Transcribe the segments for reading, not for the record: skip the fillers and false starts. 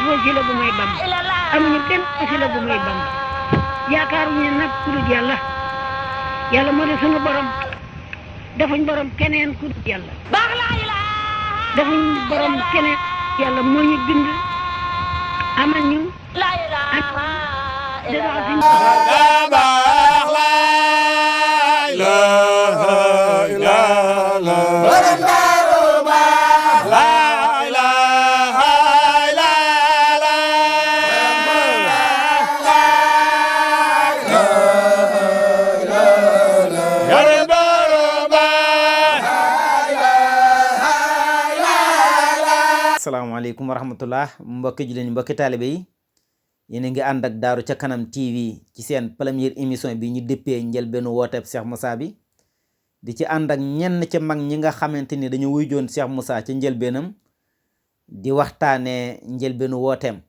wasila bu may Bamba amuñu benn wasila bu may Bamba yaakaaruñu nag ku dul yàlla yàlla moo di sunu borom defuñ borom keneen ku dul yàlla defuñ borom keneen yàlla moo ñu bind amal ñu ak asalaamaaleykum wa rahmatullah mbokki jullit mbokki taalibe yi yéen a ngi ànd ak Daaru ca kanam TV ci seen première émission bi ñu dëppee njëlbeenu wooteeb Cheikh Moussa bi di ci ànd ak ñenn ca mag ñi nga xamante ni dañu wuy joon Cheikh Moussa ca njëlbeenam di waxtaanee njëlbeenu wooteem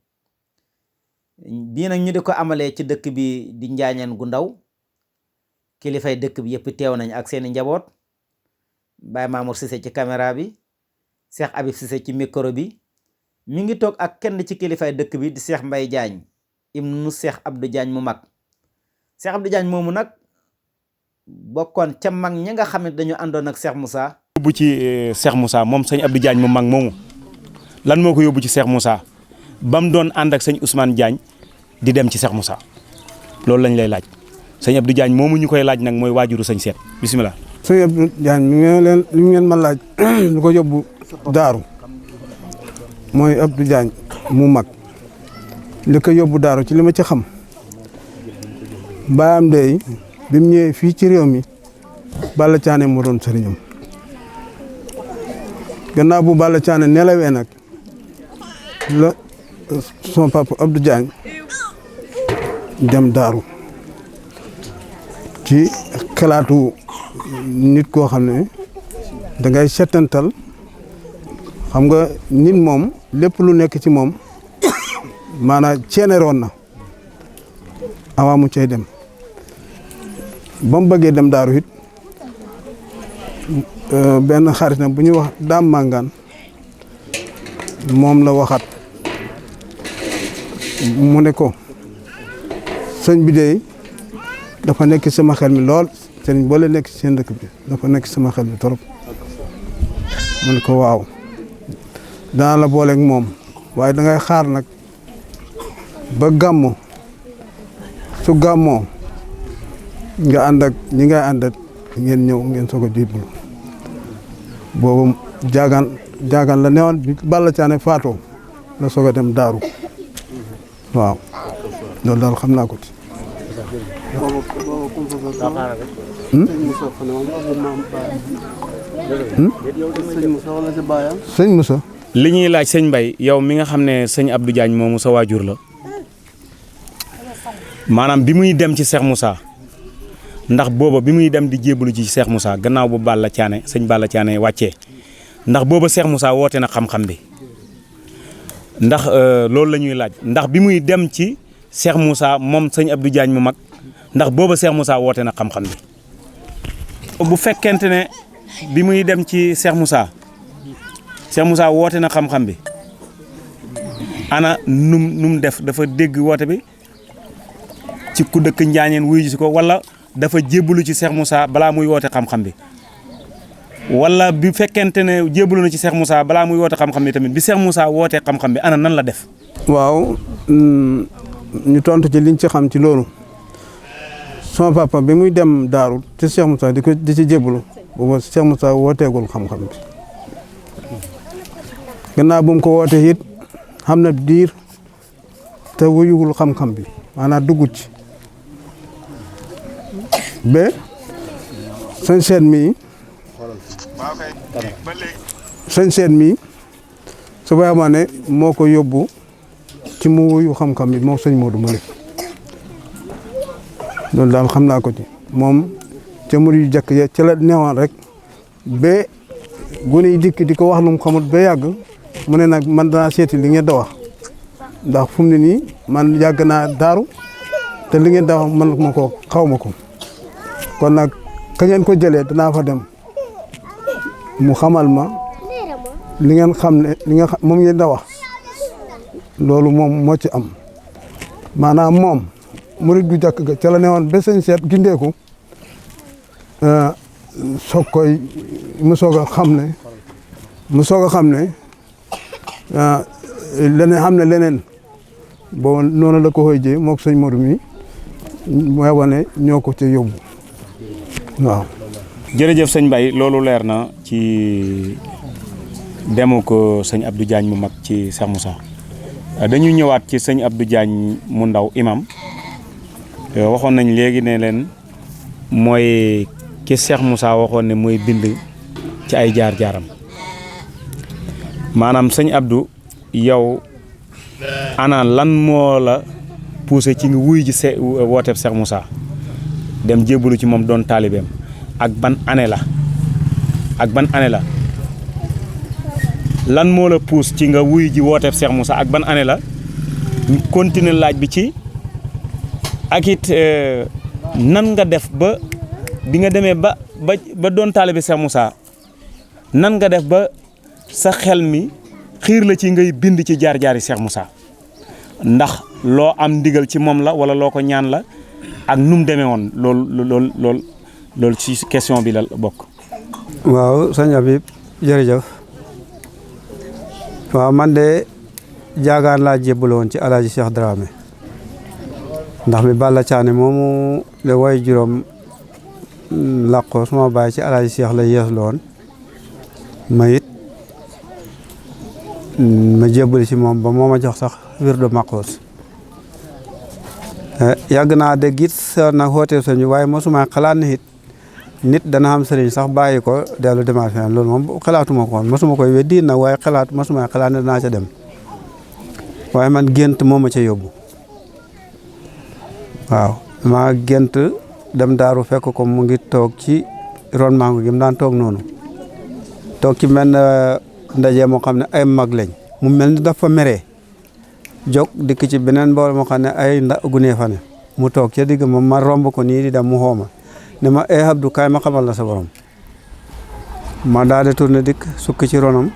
bii nag ñu di ko amalee ci dëkk bi di Njaañeen gu ndaw kilifay dëkk bi yëpp teew nañ ak seeni njaboot Baye Mamour Cissé ci caméra bi Cheikh Habib Cissé ci micro bi mi ngi toog ak kenn ci kilifaay dëkk bi di Cheikh Mbaye Diagne ibnu Cheikh Abdou Diagne mu mag Cheikh Abdou Diagne moomu nag bokkoon ca mag ñi nga xam ne dañu àndoon ak Cheikh Moussa. yóbbu ci Cheikh Moussa moom sëñ Abdou Diagne mu mag moomu lan moo ko yóbbu ci Cheikh Moussa ba mu doon ànd ak sëñ Ousmane Diagne di dem ci Cheikh Moussa loolu lañ lay laaj sëñ Abdou Diagne moomu ñu koy laaj nag mooy waajuru sëñ Seet bisimilah. sëñ Abdou Diagne li ngeen ma laaj lu ko yóbbu daaru mooy Abdou Diagne mu mag li ko yóbbu daaru ci li ma ci xam baayam dey bi mu ñëwee fii ci réew mi Balla Thiané moo doon sëriñam gannaaw bu Balla Thiané nelawee nag la son papa Abdou Diagne dem daaru ci xalaatu nit koo xam ne da ngay settantal xam nga nit moom lépp lu nekk ci moom maanaam ceeneroon na avant mu cay dem ba mu bëggee dem daaru it benn xaritam bu ñuy wax daam màngaan moom la waxat mu ne ko sëñ bi de dafa nekk sama xel mi lool sëñ boole nekk ci seen dëkk bi dafa nekk sama xel mi trop mu ne ko waaw danaa la booleeg moom waaye da ngay xaar nag ba gàmmo su gàmmoo nga ànd ak ñi ngay ànd ak ngeen ñëw ngeen soog a jébbalu boobu jaagaan la newoon bi Balla Thiané faatoo la soog a dem daaru waaw loolu daal xam naa ko ci. sëñ Moussa. li ñuy laaj sëñ Mbaye yow mi nga xam ne sëñ Abdou Diagne moomu sa waajur la maanaam bi muy dem ci Cheikh Moussa ndax booba bi muy dem di jébbalu ci Cheikh Moussa gannaaw bu Balla Thiané sëñ Balla Thiané wàccee ndax booba Cheikh Moussa woote na xam-xam bi ndax loolu la ñuy laaj ndax bi muy dem ci Cheikh Moussa moom sëñ Abdou Diagne mu mag ndax booba Cheikh Moussa woote na xam-xam bi bu fekkente ne bi muy dem ci Cheikh Moussa woote na xam-xam bi ana num def dafa dégg woote bi ci ku dëkk Njaañeen wuyu si ko wala dafa jébbalu ci Cheikh Moussa balaa muy woote xam-xam bi wala bi fekkente ne jébbalu na ci Cheikh Moussa balaa muy woote xam-xam bi tamit bi Cheikh Moussa wootee xam-xam bi ana nan la def. waaw ñu tontu ci liñ ci xam ci loolu sama papa bi muy dem daaru ci Cheikh Moussa di ci jébbalu boobu Cheikh Moussa wooteegul xam-xam bi gannaaw bu mu ko wootee it xam na diir te wuyugul xam-xam bi maanaam duggut ci ba sëñ seet mii su boobaa ne moo ko yóbbu ci mu wuyu xam-xam bi moo sëñ Modou Malick loolu daal xam naa ko ci moom ca mur yu jëkk ya ca la newoon rek ba gune yi dikk di ko wax lu mu xamul ba yàgg mu ne nag man danaa seeti li ngeen da wax ndax fu mu ne nii man yàgg naa daaru te li ngeen da wax man ma ko xaw ma ko kon nag ka ngeen ko jëlee danaa fa dem mu xamal ma li ngeen xam ne li nga moom ngeen da wax loolu moom moo ci am maanaam moom murid gu jàkk ga ca la ne woon ba sëñ seet gindeeku soog koy mu soog a xam ne leneen xam ne leneen boo noonu la ko xooy jee mook sëñ Modou mi mooy wane ñoo ko ca yóbbu waaw. jërëjëf sëñ Mbaye loolu leer na ci demu ko sëñ Abdou Diagne mu mag ci Cheikh Moussa dañuy ñëwaat ci sëñ Abdou Diagne mu ndaw imam waxoon nañ léegi ne leen mooy ki Cheikh Moussa waxoon ne mooy bind ci ay jaar-jaaram maanaam sëñ Abdou yow ana lan moo la poussé ci nga wuy ji wooteeb Cheikh Moussa dem jébbalu ci moom doon taalibeem ak ban année la lan moo la pousse ci nga wuy ji wooteeb Cheikh Moussa ak ban année la ñu continuer laaj bi ci ak it nan nga def ba bi nga demee ba doon taalibe Cheikh Moussa nan nga def ba sa xel mi xiir la ci ngay bind ci jaar-jaari Cheikh Moussa ndax loo am ndigal ci moom la wala loo ko ñaan la ak nu mu demee woon loolu ci question bi la bokk. waaw sëñ Habib jërëjëf waaw man de jaagaan laa jébbale woon ci Alaaji Cheikh Dramé ndax bi Balla Thiané moomu le way juróom làqoo suma bàyyi ci Alaaji Cheikh la yeeslu woon ma it ma jébbali ci moom ba moo ma jox sax wirdu Maxuus yàgg naa dégg it nag xootee sëñ waaye mosuma xalaat ne it nit dana am sëriñ sax bàyyi ko dellu demaat feneen loolu moom xalaatuma ko woon mosuma koy weddi nag waaye mosuma xalaat ne danaa ca dem waaye man gént moo ma ca yóbbu waaw ma gént dem daaru fekk ko mu ngi toog ci ron mango gi mu daan toog noonu toog ci mel ndaje moo xam ne ay mag lañ mu mel ni dafa meree jóg dikk ci beneen mbooloo moo xam ne ay gunee fa ne mu toog ca digg ma romb ko nii di dem mu xooma ne ma Abdou kaay ma xamal la sa borom ma daal di tourné dikk sukk ci ronam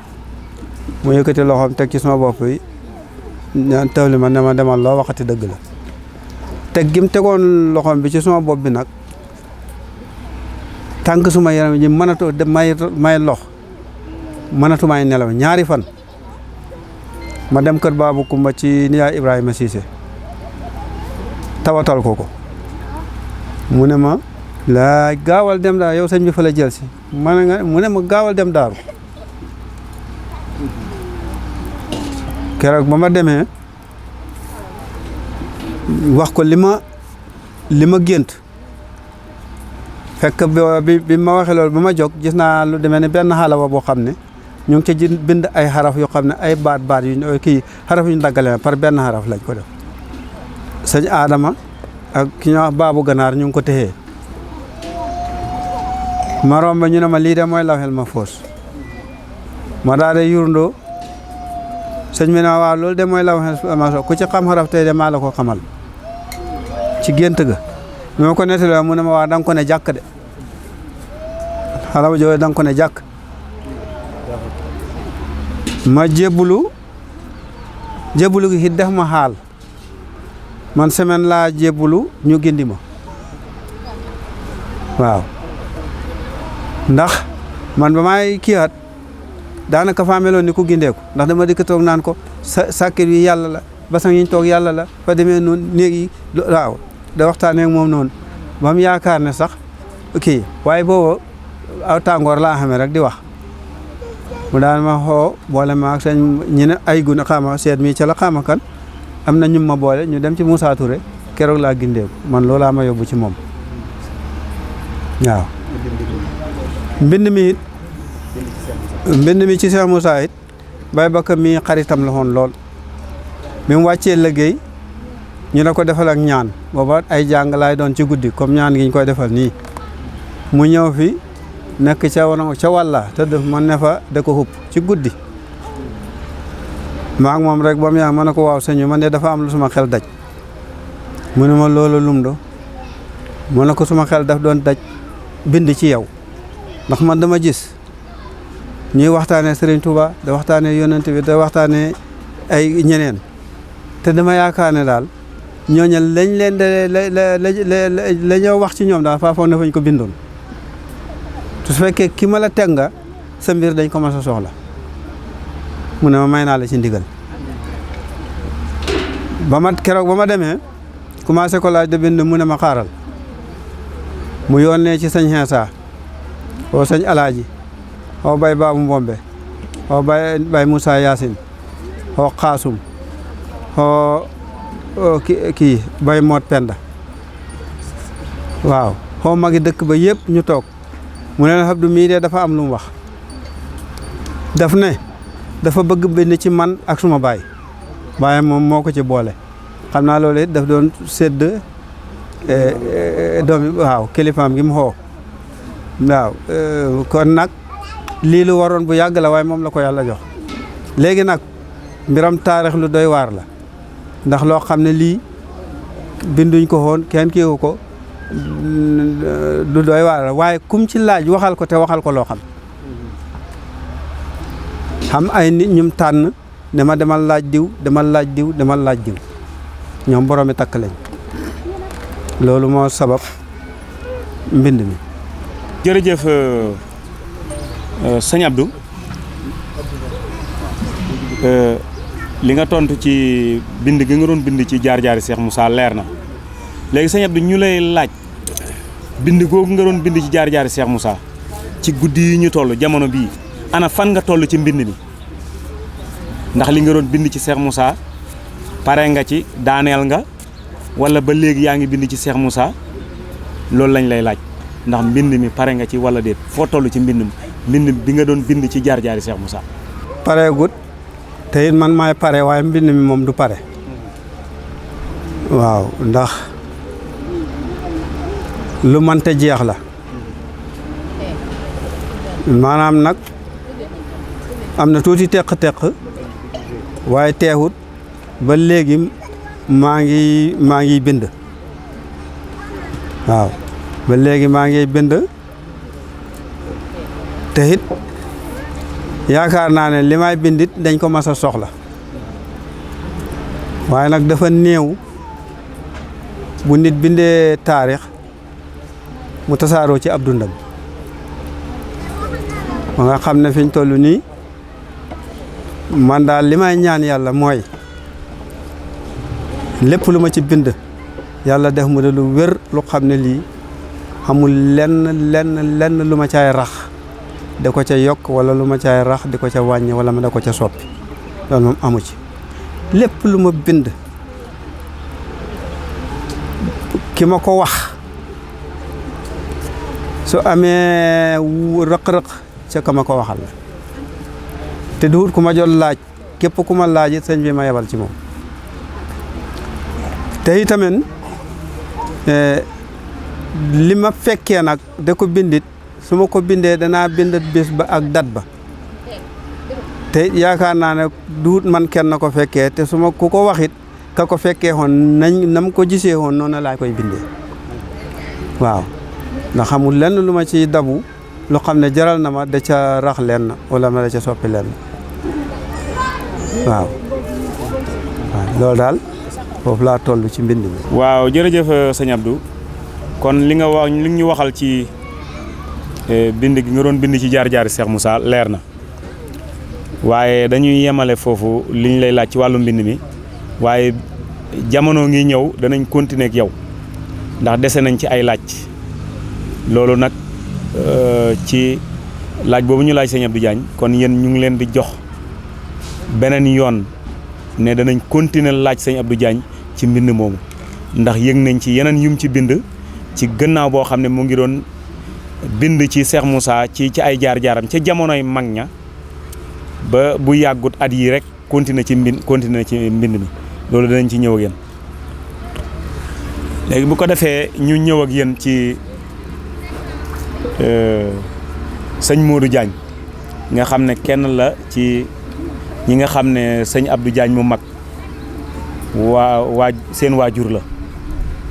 mu yëkkati loxoom teg ci sama bopp yi tawli ma ne ma demal loo waxati dëgg la teg gim tegoon loxoom bi ci sama bopp bi nag tànk suma yaram ji mënatoo dem may lox mënatumaay nelaw ñaari fan ma dem kër Baabu Kumba ci nijaay Ibrahima Cissé tawatal ko mu ne ma laa gaawal dem daal yow sëñ bi fa la jël si mu ne ma gaawal dem daaru keroog ba ma demee wax ko li ma gént fekk bi ma waxee loolu ba ma jóg gis naa lu demee ne benn xalawa boo xam ne ñu ngi ca bind ay xaraf yoo xam ne ay baat yu kii xaraf yu ñu daggale par benn xaraf lañ ko def sëñ Adama ak ki ñuy wax Baabu Ganaar ñu ngi ko téxee ma romb ñu ne ma lii de mooy lawhel mahfuus ma daal de yurndoo sëñ bi ne waaw loolu de mooy lawhel mahfuus ku ci xam xaraf tey de maa la ko xamal ci gént ga bi ma ko nettali mu ne ma waa da nga ko ne jàkk de xalaw jooyu da nga ko ne jàkk ma jébbulu gi it def ma xaal man semaine laa jébbulu ñu gindi ma waaw ndax man ba may kiiwaat daanaka faa meloon ni ku gindeeku ndax dama dikk toog naan ko sàkkit wi yàlla la basang yi ñu toog yàlla la fa demee noonu néeg yi waaw da waxtaanee ak moom noonu ba mu yaakaar ne sax kii waaye boobu aw tàngoor laa xamee rek di wax mu daan ma xoo boole ma ak sëñ ñi ne ay gune xama seet mi ca la xama kan am na ñu ma boole ñu dem ci Moussa Touré keroog laa gindeeku man loolaa ma yóbbu ci moom waaw mbind mi ci Cheikh Moussa it bay bakka mi xaritam la woon lool bi mu wàccee liggéey ñu ne ko defal ak ñaan booba ay jàng laay doon ci guddi comme ñaan gi ñu koy defal nii mu ñëw fi nekk ca wàlla tëdd man ne fa da ko xupp ci guddi maak moom rek ba mu yaa ma ne ko waaw sëñ bi man de dafa am lu suma xel daj mu ne ma loolu lum do mu ne ko suma xel daf doon daj bind ci yow ndax man dama gis ñuy waxtaanee Serigne Touba da waxtaanee yonent bi da waxtaanee ay ñeneen te dama yaakaar ne daal ñooñu lañ leen la ñoo wax ci ñoom daal faa foog ne fañ ko bindoon su fekkee ki ma la teg nga sa mbir dañ ko mas a soxla mu ne ma may naa la ci ndigal keroog ba ma demee commencé ko laaj de bind mu ne ma xaaral mu yónnee ci sëñ Xeesa oo sëñ Alaaji oo bay Baabu Mbombe oo bay Moussa Yacine oo Xaasum oo kii bay Moot Penda waaw xoo magi dëkk ba yëpp ñu toog mu ne la Abdou mii de dafa am lu mu wax daf ne dafa bëgg bind ci man ak suma baay waaye moom moo ko ci boole xam naa loolu it daf doon sédd doomi waaw kilifaam gi mu xoo waaw kon nag lii lu waroon bu yàgg la waaye moom la ko yàlla jox léegi nag mbiram taarix lu doy waar la ndax loo xam ne lii binduñ ko woon kenn kiiwu ko du doy waar la waaye kum ci laaj waxal ko te waxal ko loo xam ay nit ñum tànn ne ma demal laaj diw demal laaj diw demal laaj diw ñoom boroomi takk lañ loolu moo sabab mbind mi. jërëjëf sëñ Abdou li nga tontu ci bind gi nga doon bind ci jaar-jaari Cheikh Moussa leer na léegi sëñ Abdou ñu lay laaj bind googu nga doon bind ci jaar-jaari Cheikh Moussa ci guddi yi ñu toll jamono bii ana fan nga toll ci mbind mi ndax li nga doon bind ci Cheikh Moussa pare nga ci daaneel nga wala ba léegi yaa ngi bind ci Cheikh Moussa loolu lañ lay laaj ndax mbind mi pare nga ci wala déet foo toll ci mbind bi nga doon bind ci jaar-jaari Cheikh Moussa. pare gut te it man maay pare waaye mbind mi moom du pare waaw ndax lu mënta jeex la maanaam nag am na tuuti teq-teq waaye teexut ba léegi maa ngi bind waaw ba léegi maa ngi bind te it yaakaar naa ne li may bindit dañ ko mas a soxla waaye nag dafa néew bu nit bindee taarix mu tasaaroo ci ab dundam ba nga xam ne fiñ toll nii man daal li may ñaan yàlla mooy lépp lu ma ci bind yàlla def mu de lu wér lu xam ne lii amul lenn lu ma caay rax da ko ca yokk wala lu ma caay rax di ko ca wàññi wala ma da ko ca soppi loolu moom amu ci lépp lu ma bind ki ma ko wax su amee rëq-rëq ca ka ma ko waxal la te duhut ku ma jot laaj képp ku ma laaj it sëñ bi ma yebal ci moom te itamit li ma fekkee nag da ko bindit su ma ko bindee danaa bindat bés ba ak dat ba te yaakaar naa ne duut man kenn na ko fekkee te su ma ku ko waxit ka ko fekkee woon nam ko gisee woon noonu laa koy bindee waaw ndax xamul lenn lu ma ciy dabu lu xam ne jaral na ma da ca rax lenn wala ma da ca soppi lenn waaw loolu daal foofu laa toll ci mbind mi. waaw jërëjëf sëñ Abdou kon li nga wax li ñu waxal ci bind gi nga doon bind ci jaar-jaari Cheikh Moussa leer na waaye dañuy yemale foofu li ñu lay laaj ci wàllu mbind mi waaye jamono ngi ñëw danañ continuer ak yow ndax dese nañ ci ay laaj loolu nag ci laaj boobu ñu laaj sëñ Abdou Diagne kon yéen ñu ngi leen di jox beneen yoon ne danañ continuer laaj sëñ Abdou Diagne ci mbind moomu ndax yëg nañ ci yeneen yum ci bind ci gannaaw boo xam ne mu ngi doon bind ci Cheikh Moussa ci ay jaar-jaaram ca jamonoy mag ña ba bu yàggut at yi rek continuer ci mbind mi loolu danañ ci ñëw ak yéen léegi bu ko defee ñu ñëw ak yéen ci sëñ Modou Diagne nga xam ne kenn la ci ñi nga xam ne sëñ Abdou Diagne mu mag waa seen waajur la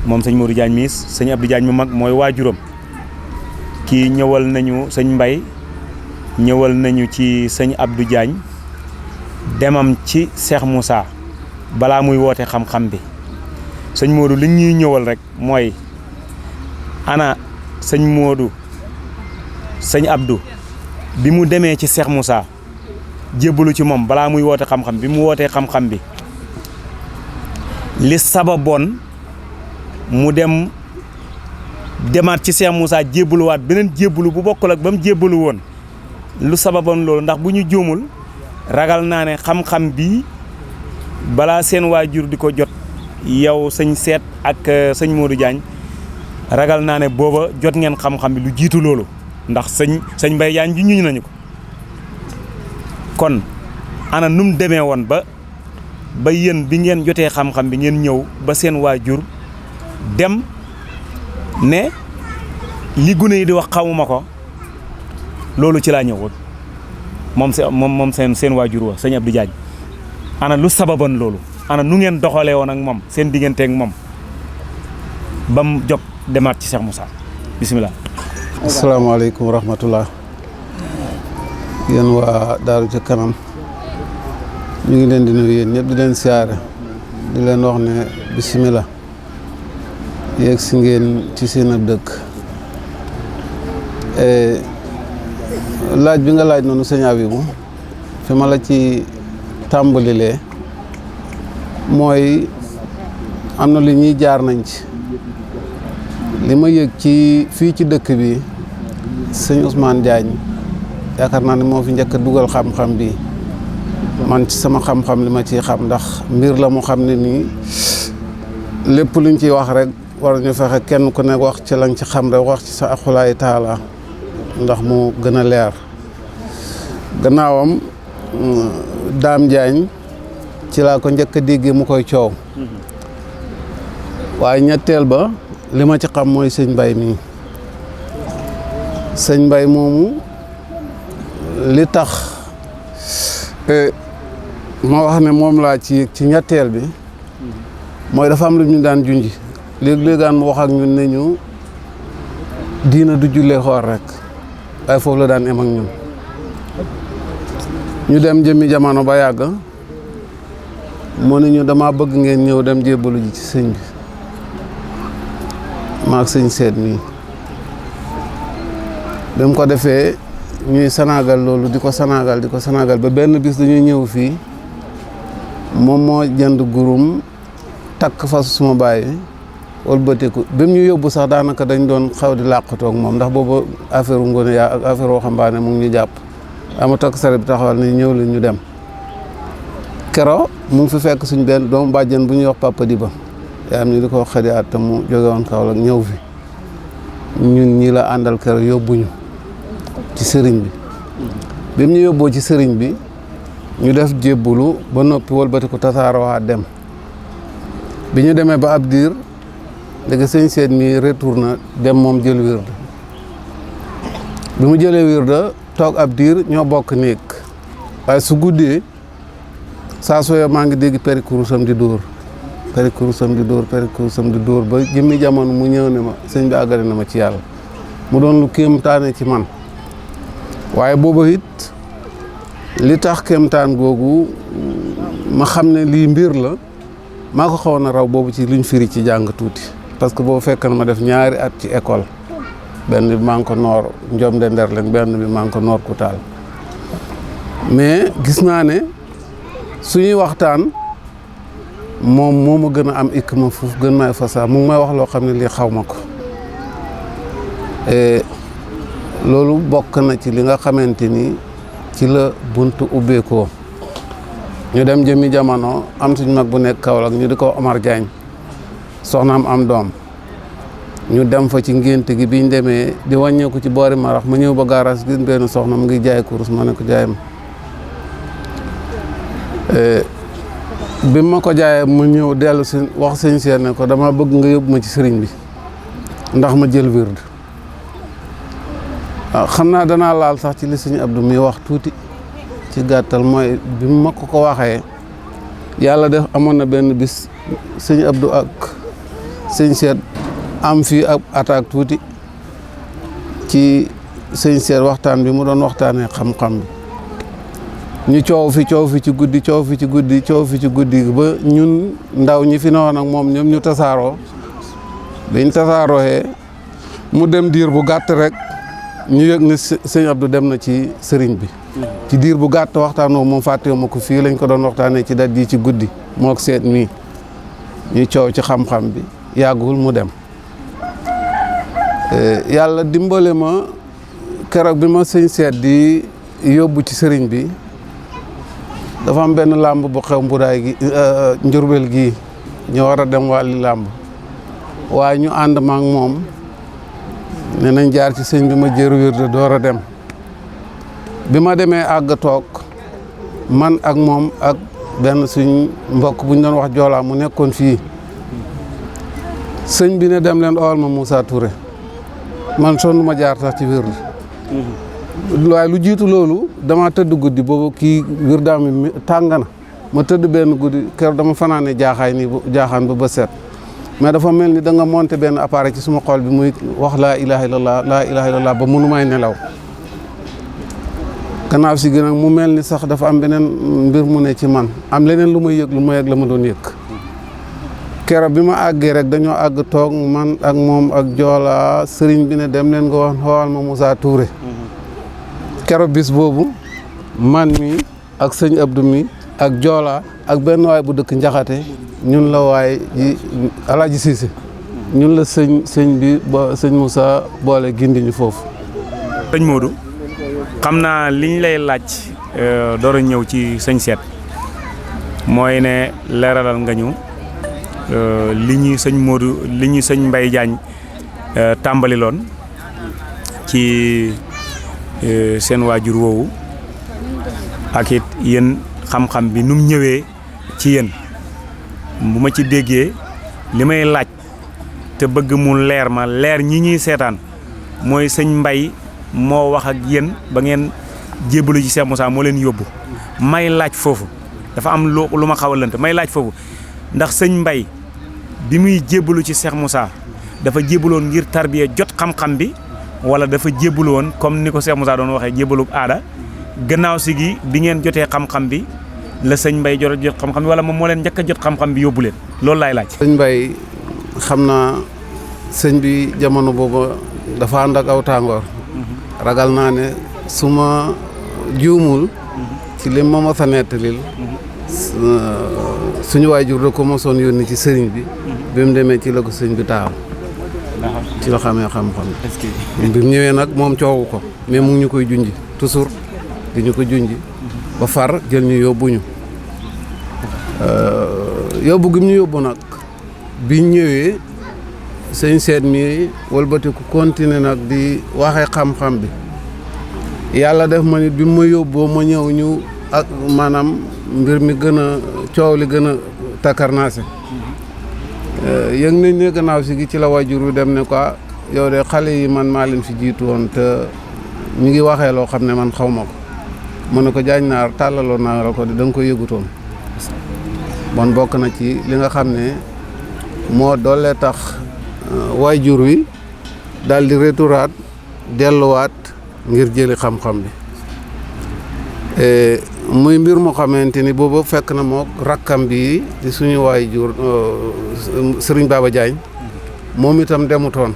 moom sëñ Modou Diagne mi sëñ Abdou Diagne mu mag mooy waajuram kii ñëwal nañu sëñ Mbay ñëwal nañu ci sëñ Abdou Diagne demam ci Cheikh Moussa balaa muy woote xam-xam bi sëñ Modou li ñuy ñëwal rek mooy ana sëñ Modou sëñ Abdou bi mu demee ci Cheikh Moussa jébbalu ci moom balaa muy woote xam-xam bi mu wootee xam-xam bi li sababoon mu demaat ci Cheikh Moussa jébbaluwaat beneen jébbalu bu bokkul ak ba mu jébbalu woon lu sababoon loolu ndax bu ñu juumul ragal naa ne xam-xam bi balaa seen waajur di ko jot yow sëñ Seet ak sëñ Modou Diagne ragal naa ne booba jot ngeen xam-xam bi lu jiitu loolu ndax sëñ Mbaye Diagne ju ñuñ nañu ko kon ana num demee woon ba yéen bi ngeen jotee xam-xam bi ngeen ñëw ba seen waajur dem ne li gune yi di wax xamuma ko loolu ci laa ñëwoon moom seen waajur wa sëñ Abdou Diagne ana lu sababan loolu ana nu ngeen doxalee woon ak moom seen digganteeg moom ba mu jóg demaat ci Cheikh Moussa bisimilah. asalaamaaleykum wa rahmatullah yéen waa Daaru ca kanam ñu ngi leen di nuyu yéen ñëpp di leen siyaare di leen wax ne bisimilah yegg si ngeen ci seen ab dëkk laaj bi nga laaj noonu sëñ Abibu fi ma la ci tàmbalilee mooy am na lu ñuy jaar nañ ci li ma yëg ci fii ci dëkk bi sëñ Ousmane Diagne yaakaar naa ne moo fi njëkk a dugal xam-xam bi man ci sama xam-xam li ma ciy xam ndax mbir la mu xam ne nii lépp luñ ciy wax rek war ñu fexe kenn ku nekk wax ci lañ ci xam rek wax ci sa axulaay taala ndax mu gën a leer gannaawam Dame Diagne ci laa ko njëkk a déggee mu koy coow waaye ñetteel ba li ma ci xam mooy sëñ Mbaye mii sëñ Mbaye moomu li tax ma wax ne moom laa ci ñetteel bi mooy dafa am lu ñu daan junji léeg-léegaan mu wax ak ñun ne ñu diina du jullee xoor rek waaye foofu la daan em ak ñun ñu dem jëmmi jamono ba yàgg mu ne ñu dama bëgg ngeen ñëw dem jébbalu ji ci sëñ bi maak sëñ Seet mii bi mu ko defee ñuy sanaagal loolu di ko sanaagal ba benn bis dañuy ñëw fii moom moo jënd gurum takk fasu suma bàyyi wëlbatiku bi mu ñu yóbbu sax daanaka dañ doon xaw di làqatoog moom ndax boobu affaire ngone yaa ak affaire waxambaane mu ngi ñu jàpp ama takk sare bi taxawal ni ñëw leen ñu dem kero mu ngi fi fekk suñ benn doomu bàjjen bu ñuy wax Papa Diba yaa am ni di ko xëdi at te mu jóge woon Kaolack ñëw fi ñun ñi la àndal kero yóbbuñu ci sëriñ bi mu ñu yóbboo ci sëriñ bi ñu def jébbulu ba noppi wëlbatiku tasaaroo dem bi ñu demee ba ab diir léegi sëñ Seet mi retourné dem moom jël wirda bi mu jëlee wirda toog ab diir ñoo bokk néeg waaye su guddee saa sooyo maa ngi dégg périkurusam di dóor ba jëmmi jamono mu ñëw ne ma sëñ bi àggale na ma ci yàlla mu doon lu kéemtaane ci man waaye booba it li tax kéemtaan googu ma xam ne lii mbir la maa ko xawoon a raw boobu ci luñ firi ci jàng tuuti parce que boobu fekk na ma def ñaari at ci école benn bi maa ngi ko noor Njom de Nderlen benn bi maa ngi ko noor Kutaal mais gis naa ne suñuy waxtaan moom moo ma gën a am ikk ma fuuf gën maay fasaa mu ngi may wax loo xam ne lii xaw ma ko loolu bokk na ci li nga xamante ni ci la buntu ubbeekoo ñu dem jëmi jamono am suñ mag bu nekk Kaolack ñu di ko Omar Diagne soxnaam am doom ñu dem fa ci ngénte gi biñ demee di wàññeeku ci boori marax ma ñëw ba garage gis benn soxna mu ngi jaay kurus ma ne ko jaay ma bi ma ko jaayee mu ñëw dellu si wax sëñ Seet ne ko dama bëgg nga yóbbu ma ci sëriñ bi ndax ma jël wird waaw xam naa danaa laal sax ci li sëñ Abdou mi wax tuuti ci gàttal mooy bi ma ko waxee yàlla def amoon na benn bis sëñ Abdou ak sëñ Seet am fii ab attaque tuuti ci sëñ Seet waxtaan bi mu doon waxtaanee xam-xam bi ñu coow fi ci guddi coow fi ci guddi ba ñun ndaw ñi fi newoon ak moom ñoom ñu tasaaroo biñ tasaarooyee mu dem diir bu gàtt rek ñu yëg ne sëñ Abdou dem na ci sëriñ bi ci diir bu gàtt waxtaanoo moom fàttewu ma ko fii lañ ko doon waxtaanee ci dat yi ci guddi mook seet mii ñuy coow ci xam-xam bi yàggul mu dem yàlla dimbale ma keroog bi ma sëñ seet di yóbbu ci sëriñ bi dafa am benn làmb bu xew mburaay gi njurbel gi ñu war a dem wàlli làmb waaye ñu ànd ma ak moom ne nañ jaar ci sëñ bi ma jër wér door a dem bi ma demee àgg toog man ak moom ak benn suñ mbokk bu ñu doon wax joolaa mu nekkoon fii sëñ bi ne dem leen ool ma Moussa Touré man sonn ma jaar sax ci wér waaye lu jiitu loolu dama tëdd guddi boobu kii wirdaam mi tàng na ma tëdd benn guddi kër dama fanaane jaaxaan ba set mais dafa mel ni da nga monté benn appareil ci suma xol bi muy wax laa ilaha illallah ba mënu may nelaw gannaaw si gi nag mu mel ni sax dafa am beneen mbir mu ne ci man am leneen lu may yëg la ma doon yëg keroog bi ma àggee rek dañoo àgg toog man ak moom ak joola sëriñ bi ne dem leen nga wax xool ma Moussa Touré keroog bis boobu man mi ak sëñ Abdou mi ak joola ak benn waay bu dëkk Njaxate ñun la waay ji Alaaji Siise ñun la sëñ bi ba sëñ Moussa boole gindi ñu foofu. sëñ Modou xam naa liñ lay laaj door a ñëw ci sëñ Seet mooy ne leeralal nga ñu li ñuy sëñ Modou li ñuy sëñ Mbaye Diagne tàmbali loon ci seen waajur woowu ak it yéen xam-xam bi nu mu ñëwee ci yéen bu ma ci déggee li may laaj te bëgg mu leer ma leer ñi ñuy seetaan mooy sëñ Mbaye moo wax ak yéen ba ngeen jébbalu ci Cheikh Moussa moo leen yóbbu may laaj foofu dafa am lu ma xaw a lënt may laaj foofu ndax sëñ Mbaye bi muy jébbalu ci Cheikh Moussa dafa jébbaloon ngir tarbiya jot xam-xam bi wala dafa jébbalu woon comme ni ko Cheikh Moussa doon waxee jébbalu aada gannaaw si gi bi ngeen jotee xam-xam bi la sëñ Mbaye jot xam-xam bi wala moom moo leen njëkk a jot xam-xam bi yóbbu leen loolu laay laaj. sëñ Mbaye xam naa sëñ bi jamono boobu dafa ànd ak aw tàngoor ragal naa ne su ma juumul ci li ma mos a nettalil suñu waajur da ko mosoon yónni ci sëriñ bi bi mu demee ci la ko sëñ bi taaw ci la xamee xam-xam bi mu ñëwee nag moom coowu ko mais mu ngi ñu koy junji toujours di ñu ko junji ba far jël ñu yóbbuñu yóbbu gi mu ñu yóbbu nag biñ ñëwee sëñ Seet mi wëlbatiku continuer nag di waxee xam-xam bi yàlla def ma nit bi ma yóbboo ma ñëw ñu ak maanaam mbir mi gën a coow li gën a takkarnaase yëg nañ ne gannaaw si gi ci la waajur wi dem ne quoi yow de xale yi man maa leen fi jiitu woon te ñu ngi waxee loo xam ne man xaw ma ko mu ne ko jaañ naar tàllaloon naa la ko de da nga ko yëgutoon bon bokk na ci li nga xam ne moo doole tax waajur wi daal di retouraat delluwaat ngir jëli xam-xam bi muy mbir moo xamante ni boobu fekk na moo rakkam bi di suñu waajur Sëriñ Baba Diagne moom itam demutoon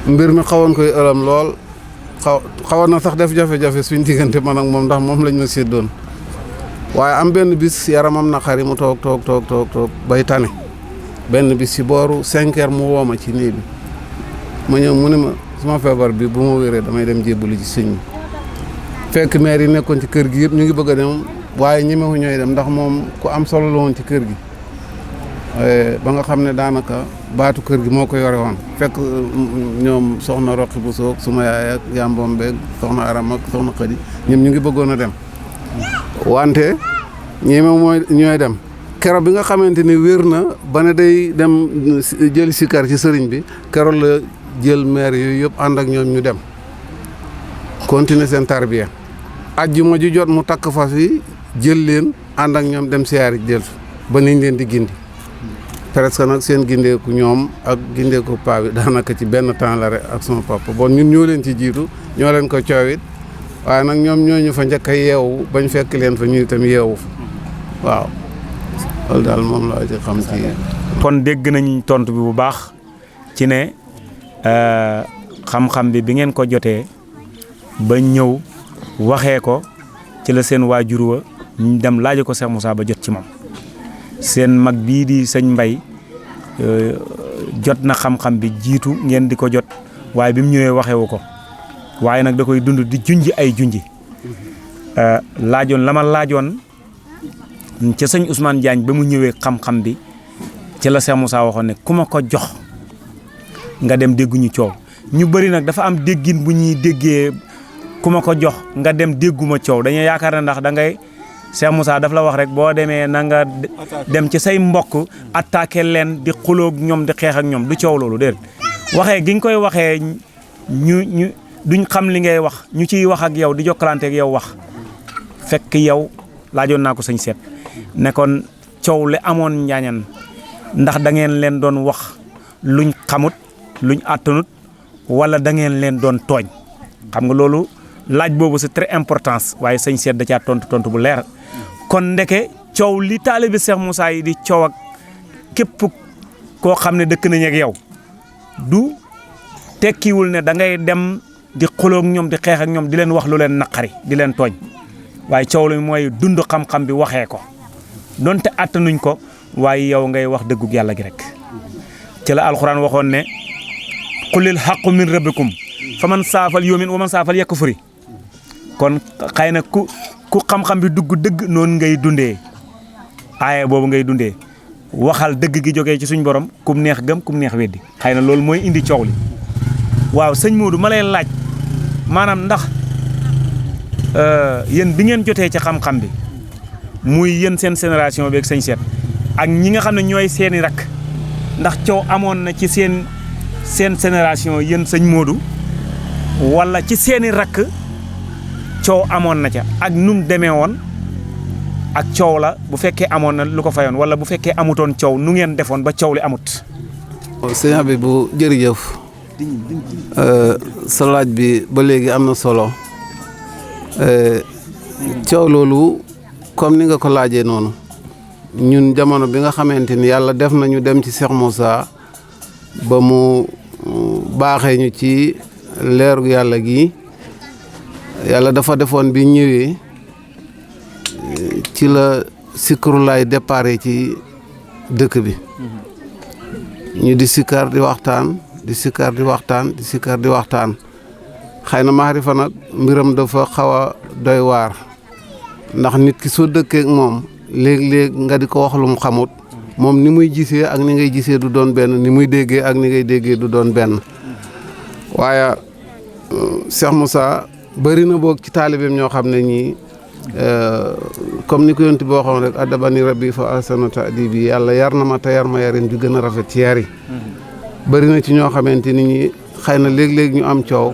mbir mi xawoon koy ëlam lool xawoon na sax def jafe-jafe suñ diggante man ak moom ndax moom lañ ma séddoon waaye am benn bis yaramam naqari mu toog bay tane benn bis si booru 5 heures mu woo ma ci nii bi ma ñëw mu ne ma suma feebar bi bu ma wéree damay dem jébbalu ci sëñ bi fekk maire yi nekkoon ci kër gi yëpp ñu ngi bëgg a dem waaye ñemewu ñooy dem ndax moom ku am solo la woon ci kër gi ba nga xam ne daanaka baatu kër gi moo ko yore woon fekk ñoom soxna Roqi bu soog suma yaay ak yàmboom beeg soxna Aram ak soxna Xadi ñoom ñu ngi bëggoon a dem wante ñemewu mooy ñooy dem keroog bi nga xamante ni wér na ba ne day dem jël sikar ci sëriñ bi keroog la jël maire yooyu yëpp ànd ak ñoom ñu dem continuer seen tarbiya ajjuma ju jot mu takk fas yi jël leen ànd ak ñoom dem siyaari jël ba niñ leen di gindi presque nag seen gindeeku ñoom ak gindeeku paa bi daanaka ci benn temps la rek ak sama papa bon ñun ñoo leen ci jiitu ñoo leen ko coowit waaye nag ñoom ñooñu fa njëkk a yeewu bañ fekk leen fa ñu itam yeewu fa waaw loolu daal moom laa ci xam ci. kon dégg nañ tontu bi bu baax ci ne xam-xam bi ngeen ko jotee ba ñëw waxee ko ci la seen waajur wa ñu dem laaje ko Cheikh Moussa ba jot ci moom seen mag bii di sëñ Mbay jot na xam-xam bi jiitu ngeen di ko jot waaye bi mu ñëwee waxewu ko waaye nag da koy dund di junji ay junji laajoon la ma laajoon ca sëñ Ousmane Diagne ba mu ñëwee xam-xam bi ci la Cheikh Moussa waxoon ne ku ma ko jox nga dem dégguñu coow ñu bëri nag dafa am déggin bu ñuy déggee ku ma ko jox nga dem dégguma coow dañuy yaakaar ne ndax da ngay Cheikh Moussa daf la wax rek boo demee na nga dem ci say mbokk attaqué leen di xuloog ñoom di xeex ak ñoom du coow loolu déedéet waxee gi nga koy waxee ñu duñ xam li ngay wax ñu ciy wax ak yow di jokkalante ak yow wax fekk yow laajoon naa ko sëñ Seet ne kon coow li amoon njaañan ndax da ngeen leen doon wax luñ xamut luñ àttanut wala da ngeen leen doon tooñ xam nga loolu laaj boobu c'est très importance waaye sëñ Seet da caa tontu bu leer kon ndeke coow li taalibe Cheikh Moussa yi di coow ak képp koo xam ne dëkk nañ ak yow du tekkiwul ne da ngay dem di xuloo ak ñoom di xeex ak ñoom di leen wax lu leen naqari di leen tooñ waaye coow li mooy dund xam-xam bi waxee ko donte attanuñ ko waaye yow ngay wax dëggug yàlla gi rek ci la alxuraan waxoon ne qulil haqqu min rabbikum fa man saafal yumin wa man saafal yakfuri kon xëy na ku xam-xam bi dugg dëgg noonu ngay dundee aaye boobu ngay dundee waxal dëgg gi jógee ci suñ borom kum neex gëm kum neex weddi xëy na loolu mooy indi coow li waaw sëñ Modou ma lay laaj maanaam ndax yéen bi ngeen jotee ci xam-xam bi muy yéen seen génération bi ak sëñ Seet ak ñi nga xam ne ñooy seeni rakk ndax coow amoon na ci seen génération yéen sëñ Modou wala ci seeni rakk coow amoon na ca ak num demee woon ak coow la bu fekkee amoon na lu ko fayoon wala bu fekkee amutoon coow nu ngeen defoon ba coow li amut. sëñ Habibou jërëjëf sa laaj bi ba léegi am na solo coow loolu comme ni nga ko laajee noonu ñun jamono bi nga xamante ni yàlla def nañu dem ci Cheikh Moussa ba mu baaxee ñu ci leeru yàlla gi yàlla dafa defoon bi ñëwee ci la sikarulaay déparé ci dëkk bi ñu di sikar di waxtaan di sikar di waxtaan di sikar di waxtaan xëy na maarifa nag mbiram dafa xaw a doy waar ndax nit ki soo dëkkee ak moom léeg-léeg nga di ko wax lu mu xamut moom ni muy gisee ak ni ngay gisee du doon benn ni muy déggee ak ni ngay déggee du doon benn waaye Cheikh Moussa bëri na boog ci taalibeem ñoo xam ne ñii comme ni ko yonti boo waxoon rek adabani rabbi fa ahsana ta'dibi yàlla yar na ma te yar ma yarin ju gën a rafet ci yar yi bëri na ci ñoo xamante ni ñi xëy na léeg-léeg ñu am coow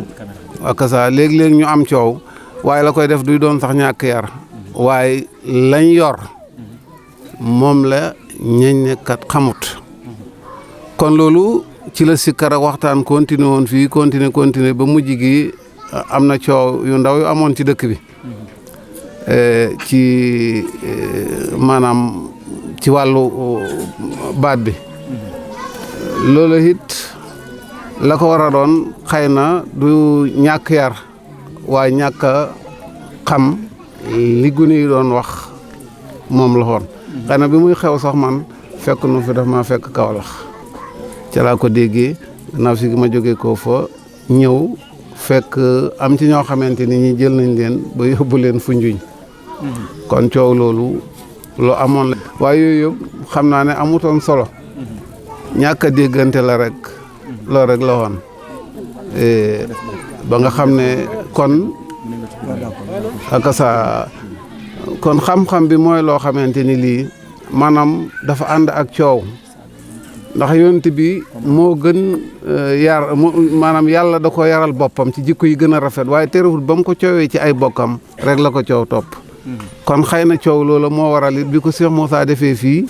ak ça léeg-léeg ñu am coow waaye la koy def duy doon sax ñàkk yar waaye lañ yor moom la ñeñ ne kat xamut kon loolu ci la sikkar ak waxtaan continué woon fii continué ba mujj gi am na coow yu ndaw yu amoon ci dëkk bi ci maanaam ci wàllu baat bi loolu it la ko war a doon xëy na du ñàkk yar waaye ñàkk a xam li gune yi doon wax moom la woon xëy na bi muy xew sax man fekk nu fi daf maa fekk Kawlax ca laa ko déggee gannaaw si gi ma jógee ko fa ñëw fekk am ci ñoo xamante ni ñi jël nañ leen ba yóbbu leen Foundiougne kon coow loolu loo amoon la waaye yooyu yëpp xam naa ne amutoon solo ñàkk a déggante la rek loolu rek la woon ba nga xam ne kon ak sa kon xam-xam bi mooy loo xamante ni lii maanaam dafa ànd ak coow ndax yonent bi moo gën yar maanaam yàlla da ko yaral boppam ci jikko yi gën a rafet waaye terewul ba mu ko coowee ci ay bokkam rek la ko coow topp kon xëy na coow loola moo waral it bi ko Cheikh Moussa defee fii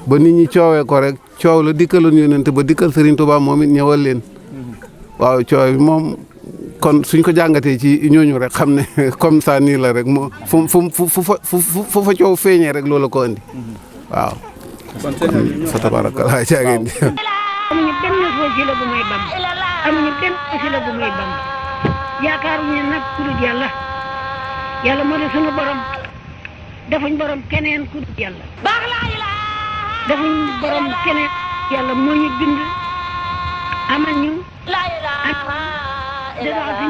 ba nit ñi coowee ko rek coow la dikkaloon yonent ba dikkal Serigne Touba moom it ñëwal leen waaw coow bi moom kon suñ ko jàngatee ci ñooñu rek xam ne comme ça nii la rek moo fu fa coow feeñee rek loolu ko andi waaw. kon fa tabarakallah jaageen di. amuñu benn wasila bu may Bamba amuñu benn wasila bu may Bamba yaakaaruñu nag ku dul yàlla yàlla moo di sunu borom defuñ borom keneen ku dul yàlla defuñ borom keneen yàlla moo ñu bind amal ñu